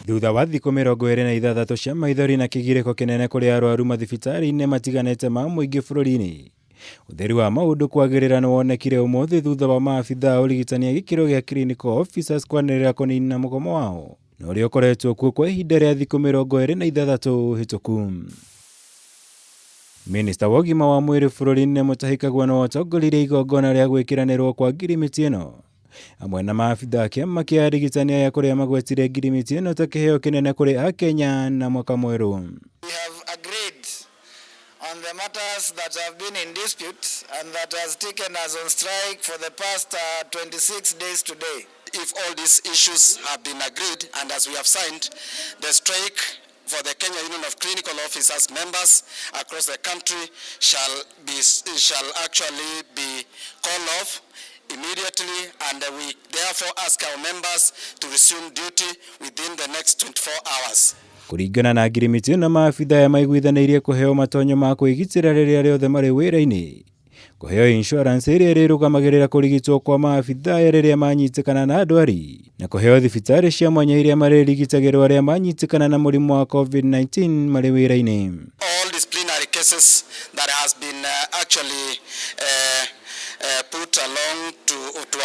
Thutha wa thikũ 26 cia maithori na kĩgirĩko kĩnene kũrĩ arwaru mathibitarĩ-inĩ matiganĩte ma mũingĩ bũrũri-inĩ, ũtheri wa maũndũ kwagĩrĩra nĩwonekire ũmũthĩ thutha wa maabithaa a ũrigitani a gĩkĩro gĩa clinical officers kwanĩrĩra kũnina mũgomo wao na ũrĩa ũkoretwo kuo kwa ihinda rĩa thikũ 26 hĩtũku. Minista wa ũgima wa mwĩrĩ bũrũri-inĩ Mutahi Kagwe nĩwe ũtongoririe igongona rĩa gwĩkĩranĩrwo kwa ngirimiti ĩno hamwe na maabithaa a kĩama kĩa arigitani aya kũrĩa magwetire ngirimiti ĩno ta kĩheo kĩnene kũrĩ Akenya na mwaka mwerũ. We have agreed on the matters that have been in dispute and that has taken us on strike for the past 26 days today. If all these issues have been agreed and as we have signed, the strike for the Kenya Union of Clinical Officers members across the country shall actually be called off immediately, and we therefore ask our members to resume duty within the next 24 hours. Kũringana na ngirimiti ĩno, maabithaa aya maiguithanĩirie kũheo matonyo ma kwĩgitĩra rĩrĩa rĩothe marĩ wĩra-inĩ, kũheo insurance ĩrĩa ĩrĩrũgamagĩrĩra kũrigitwo kwa maabithaa aya rĩrĩa manyitĩkana na ndwari, na kũheo thibitarĩ cia mwanya iria marĩrigitagĩrwo arĩa manyitĩkana na mũrimũ wa COVID-19 marĩ wĩra-inĩ. All disciplinary cases that has been actually put along to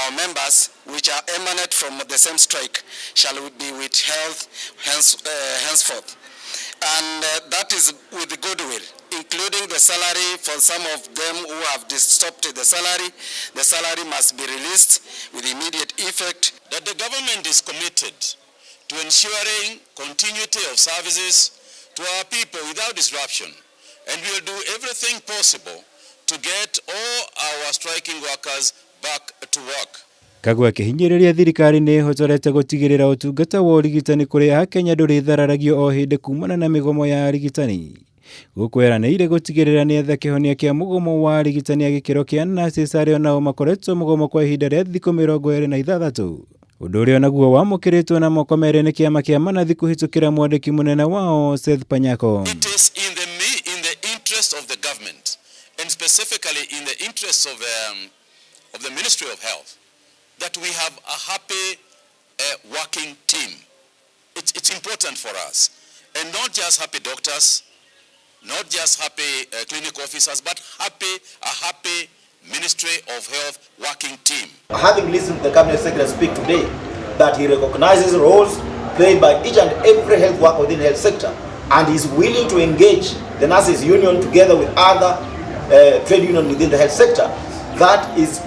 our members, which are emanate from the same strike, shall be withheld henceforth. And that is with goodwill, including the salary for some of them who have stopped the salary. The salary must be released with immediate effect. That the government is committed to ensuring continuity of services to our people without disruption, and we will do everything possible to get all our striking workers back to work. Kagwe akĩhinyĩrĩria thirikari nĩ ĩhotorete gũtigĩrĩra ũtungata wa ũrigitani kũrĩ Akenya ndũrĩthararagio o hĩndĩ kumana na mĩgomo ya arigitani, gũkũ eranĩire gũtigĩrĩra nĩ etha kĩhonia kĩa mũgomo wa arigitani a gĩkĩro kĩa nurses arĩa onao makoretwo mũgomo kwa ihinda rĩa thikũ 26, ũndũ ũrĩa onaguo wamũkĩrĩtwo na moko merĩ nĩ kĩama kĩa manathi kũhĩtũkĩra mwandĩki mũnene wao Seth Panyako. It is in the interest of the government, and specifically in the interest of the Ministry of Health, that we have a happy working team. It's important for us. And not just happy doctors, not just happy clinical officers, but a happy Ministry of Health working team. Having listened to the Cabinet Secretary speak today, that he recognizes roles played by each and every health worker within the health sector and is willing to engage the nurses union together with other trade union within the health sector. That is,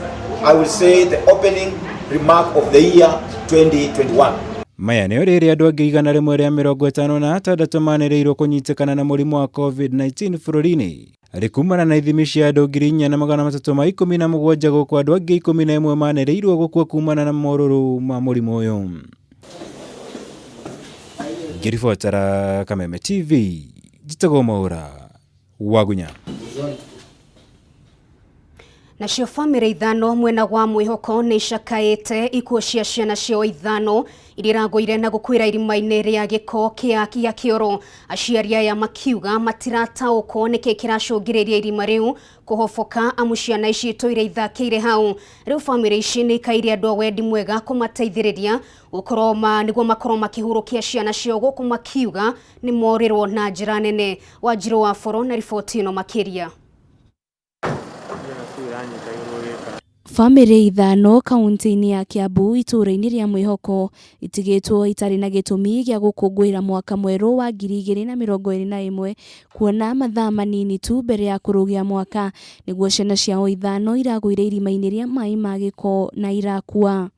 I will say, the opening remark of the year 2021. Maya nĩo rĩrĩa andũ angĩ 156 manĩrĩirwo kũnyitĩkana na mũrimũ wa COVID-19 bũrũri-inĩ arĩ kumana na ithimi cia andũ 4317, gũkũ andũ angĩ 11 manĩrĩirwo gũkua kumana na morũrũ ma mũrimũ ũyũ. Ngĩribotera Kameme TV, njĩtagwo Mwaũra Wagunya. Nacio bamĩrĩ ithano mwena wa Mwĩhoko nĩ icakaĩte ikuũ cia ciana ciao ithano iria iragũire na gũkuĩra irima-inĩ rĩa gĩko kĩa kĩoro. Aciari aya makiuga matirataũkwo nĩkĩ kĩracũngĩrĩria irima rĩu kũhoboka, amu ciana ici itũire ithakĩire hau. Rĩu bamĩrĩ ici nĩ ikaire andũ a wendi mwega kũmateithĩrĩria gũkorwo ma nĩguo makorwo makĩhurũkia ciana ciao, gũkũ makiuga nĩ morĩrwo na njĩra nene. Wanjirũ wa Boro na riboti ĩno makĩria. Bamĩrĩ ithano kaunti-inĩ ya Kiambu itũũra-inĩ rĩa Mwĩhoko itigĩtwo itarĩ na gĩtũmi gĩa gũkũngũĩra mwaka mwerũ wa 2021, kuona mathaa manini tu mbere ya kũrũgia mwaka nĩguo ciana ciao ithano iragũire irima-inĩ rĩa maĩ ma gĩko na irakua.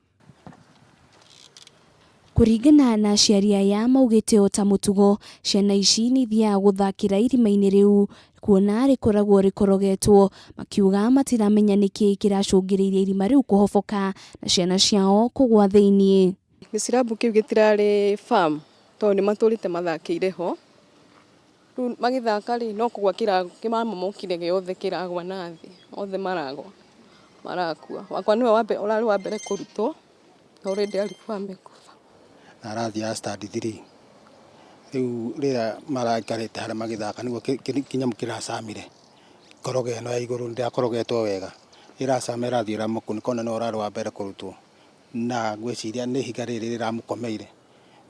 Kũringana na aciari aya, maugĩte o ta mũtugo ciana ici nĩ ithiaga gũthakĩra irima-inĩ rĩu kuona rĩkoragwo rĩkorogetwo. Makiuga matiramenya nĩkĩ kĩracũngĩrĩirie irima rĩu kũhoboka na ciana ciao kũgwa thĩiniĩ. Gĩcirabu kĩu gĩtirarĩ farm tondũ nĩ matũrĩte mathakĩire ho. Rĩu magĩthaka rĩ, no kũgwa kĩmamomokire gĩothe, kĩragwa na thĩ, othe maragwa marakua. Wakwa nĩwe ũrarĩ wa mbere kũrutwo, already alikuwa amekufa. Na arathiaga standard 3. Rĩu rĩrĩa maraikarĩte harĩa magĩthaka, nĩguo kĩnyamũ kĩracamire. Ngorogo ĩno ya igũrũ ndĩrakorogetwo wega, ĩracama ĩrathiĩ ĩramũkunĩka, ona nĩwe ũrarĩ wa mbere kũrutwo, na ngwĩciria nĩ ihiga rĩrĩ rĩramũkomeire.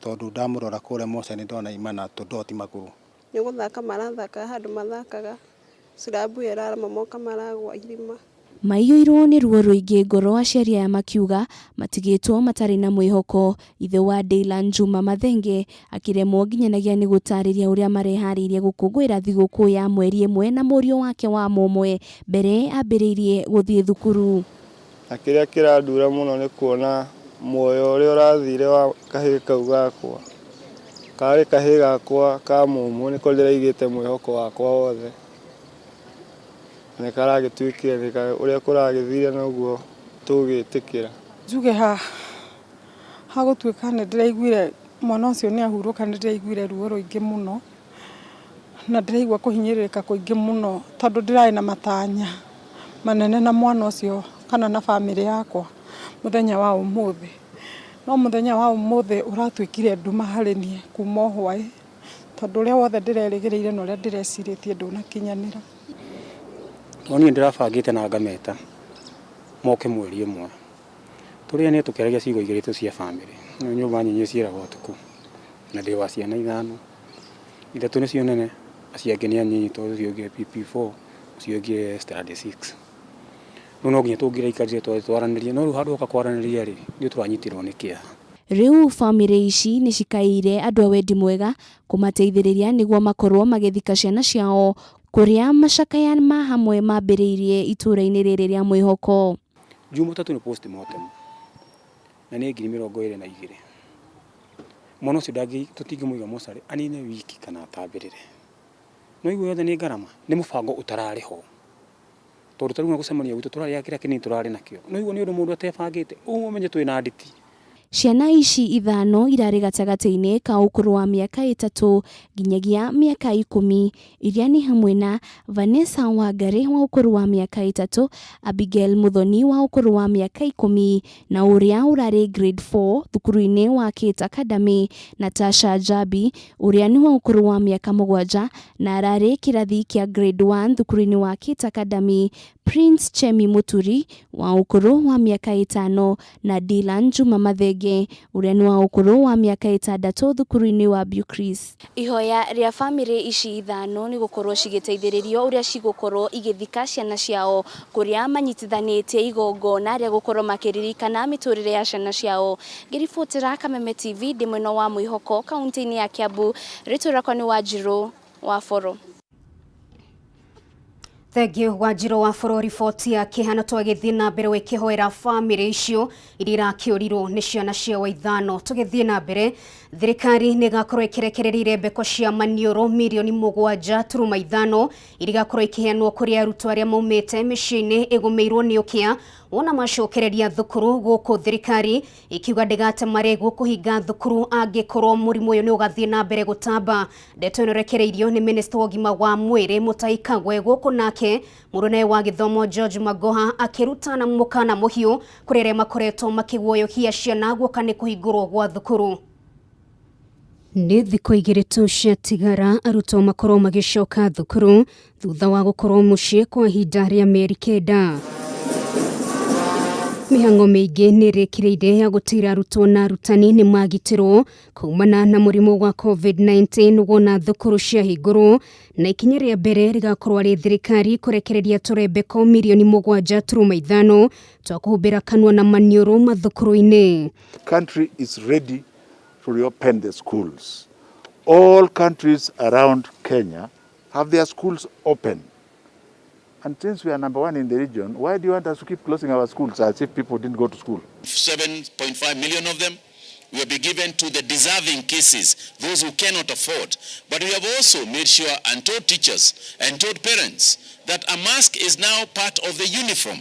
Tondũ ndamũrora kũrĩa mocarĩ ndona ima na tũdoti magũrũ. Nĩ gũthaka marathaka handũ mathakaga, slab ĩyo ĩramamomoka maragwa irima. Maiyũirwo nĩ ruo rũingĩ ngoro aciari aya makiuga matigĩtwo matarĩ na mwĩhoko. Ithe wa Dylan Juma Mathenge akĩremwo nginyanagia nĩ gũtarĩria ũrĩa mareharĩirie gũkũngũĩra thigũkũ ya mweri ĩmwe na mũriũ wake wa mũmwe mbere ambĩrĩirie gũthiĩ thukuru. Na kĩrĩa kĩrandura mũno nĩ kuona muoyo ũrĩa ũrathire wa kahĩĩ kau gakwa. Karĩ kahĩĩ gakwa ka mũmwe nĩko ndĩraigĩte mwĩhoko wakwa wothe. Nĩ karagĩtuĩkire ũrĩa kũragĩthire noguo tũgĩtĩkĩra. Njuge ha hagũtuĩka nĩ ndĩraiguire mwana ũcio nĩ ahurũka, nĩ ndĩraiguire ruo rũingĩ mũno na ndĩraigua kũhinyĩrĩrĩka kũingĩ mũno tondũ ndĩrarĩ na matanya manene na mwana ũcio kana na bamĩrĩ yakwa mũthenya wa ũmũthĩ. No mũthenya wa ũmũthĩ ũratuĩkire nduma harĩ niĩ kuma o hwaĩ tondũ ũrĩa wothe ndĩrerĩgĩrĩire na ũrĩa ndĩrecirĩtie ndũnakinyanĩra. No niĩ ndĩrabangĩte na ngameta moke mweri ĩmwe. Tũrĩanĩre tũkĩaragia ciugo igĩrĩ tu cia bamĩrĩ. Rĩu nyũmba nyinyi ciĩragwo ũtukũ na ndĩ wa ciana ithano. Ithatũ nĩcio nene, acio angĩ nĩ anyinyi tondũ ũcio ũngĩ e PP4, ũcio ũngĩ e standard 6. Rĩu no nginya tũngĩraikarire twaranĩrie, no rĩu handũ hoka kwaranĩria rĩ, ithuĩ tũranyitirwo nĩ kĩeha. Rĩu bamĩrĩ ici nĩ cikaĩire andũ a wendi mwega kũmateithĩrĩria nĩguo makorwo magĩthika ciana ciao kũrĩa macakaya ma hamwe mambĩrĩirie itũũra-inĩ rĩrĩ rĩa Mwĩhoko. Jumatatũ nĩ postmortem na nĩ 22,000. Mwana ũcio tũtingĩmũiga mocarĩ anine wiki kana atambĩrĩre. No igua yothe nĩ ngarama, nĩ mũbango ũtararĩ ho. Tondũ ta rĩu gũcemania gwitũ tũrarĩ kĩrĩa kĩnini tũrarĩ nakĩo. No igua nĩ ũndũ mũndũ atebangĩte, ũguo ũmenye twĩna nditi. Ciana ici ithano irarĩ gatagatĩ-inĩ ka ũkũrũ wa mĩaka 3 nginyagia mĩaka 10 iria nĩ hamwe na Vanessa Wangari wa ũkũrũ wa mĩaka 3, Abigail Muthoni wa ũkũrũ wa mĩaka 10 na ũrĩa ũrarĩ grade 4 thukuru-inĩ wa Kate Academy, Natasha Njabi ũrĩa nĩ wa ũkũrũ wa mĩaka 7 na ararĩ kĩrathi kĩa grade 1 thukuru-inĩ wa Kate Academy, Prince Chemi Muturi wa ũkũrũ wa mĩaka 5 na Dylan Juma Mathenge ũrĩa nĩ wa ũkũrũ wa mĩaka 6 thukuru-inĩ wa Bucris. Ihoya rĩa bamĩrĩ ici ithano nĩ gũkorwo cigĩteithĩrĩrio ũrĩa cigũkorwo igĩthika ciana ciao kũrĩa manyitithanĩtie igongona rĩa gũkorwo makĩririkana mĩtũrĩre ya ciana ciao. Ngĩribotera Kameme TV ndĩ mwena wa Mwĩhoko kaunti-inĩ ya Kiambu, rĩtwa rĩakwa nĩ Wanjirũ wa Boro. Thank you Wanjirũ wa Boro riboti ya kĩhano twagĩthiĩ na mbere wĩkĩhoera bamĩrĩ icio iria irakĩũrirwo nĩ ciana ciao ithano. Tũgĩthiĩ na mbere, thirikari nĩ ĩgakorwo ĩkĩrekereria irembeko cia maniũrũ mirioni 7.5 iria igakorwo ikĩheanwo kũrĩ arutwo arĩa maumĩte mĩciĩ-inĩ ĩgũmĩirwo nĩ ũkĩa wona macokereria thukuru gũkũ thirikari ikiuga ndĩgate marĩgu kũhinga thukuru angĩkorwo mũrimũ ũyũ nĩ ũgathiĩ na mbere gũtamba. Ndeto ĩno ĩrekereirio nĩ minista wa ũgima wa mwĩrĩ Mutahi Kagwe gũkũ nake mũrũne wa gĩthomo George Magoha akĩruta na mũkana mũhiũ kũrĩ arĩa makoretwo makĩguoyohia ciana guoka nĩ kũhingũrwo gwa thukuru. Nĩ thikũ igĩrĩ tu ciatigara arutwo makorwo magĩcoka thukuru thutha wa gũkorwo mũciĩ kwa ihinda rĩa mĩeri 9. Mĩhang'o mĩingĩ nĩ ĩrĩkĩrĩire ya gũtĩra arutwo na arutani nĩ magitĩrwo kumana na mũrimũ wa COVID-19 wona thukuru ciahingũrwo na ikinya rĩa mbere rĩgakorwo rĩ thirikari kũrekereria tũrembeko mirioni 7.5 twa kũhumbĩra kanua na maniũrũ mathukuru-inĩ. Country is ready to reopen the schools. All countries around Kenya have their schools open. And since we are number one in the region, why do you want us to keep closing our schools as if people didn't go to school? 7.5 million of them will be given to the deserving cases, those who cannot afford. But we have also made sure and told teachers and told parents that a mask is now part of the uniform.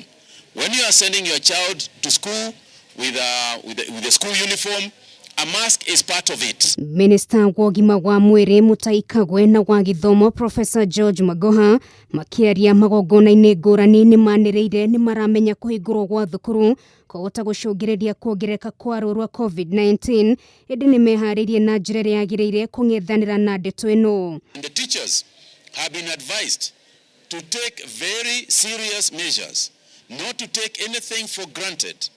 When you are sending your child to school with the school uniform, a mask is part of it. Minister wa ũgima wa mwĩrĩ Mutahi Kagwe na wa gĩthomo Professor George Magoha makĩaria magongona-inĩ ngũrani nĩ manĩrĩire nĩ maramenya kũhingũrwo gwa thukuru kwahota gũcũngĩrĩria kuongerereka kwa ruo rwa COVID-19 ĩndĩ nĩ meharĩirie na njĩra ĩrĩa yagĩrĩire kũng'ethanĩra na ndeto ĩno. And the teachers have been advised to take very serious measures, not to take anything for granted.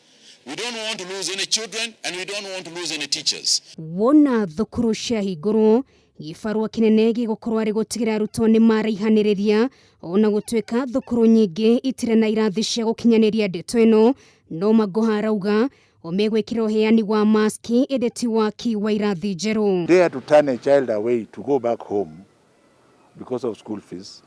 We don't want to lose any children and we don't want to lose any teachers. Wona thukuru ciahingũrwo, gĩbarũa kĩnene gĩgũkorwo arĩ gũtigĩrĩra arutwo nĩ maraihanĩrĩria. Ona gũtuĩka thukuru nyingĩ itirĩ na irathi cia gũkinyanĩria ndeto ĩno, no Magoha arauga o megwĩkĩra ũheani wa maski ĩndĩ ti waki wa irathi njerũ. Dare to turn a child away to go back home because of school fees.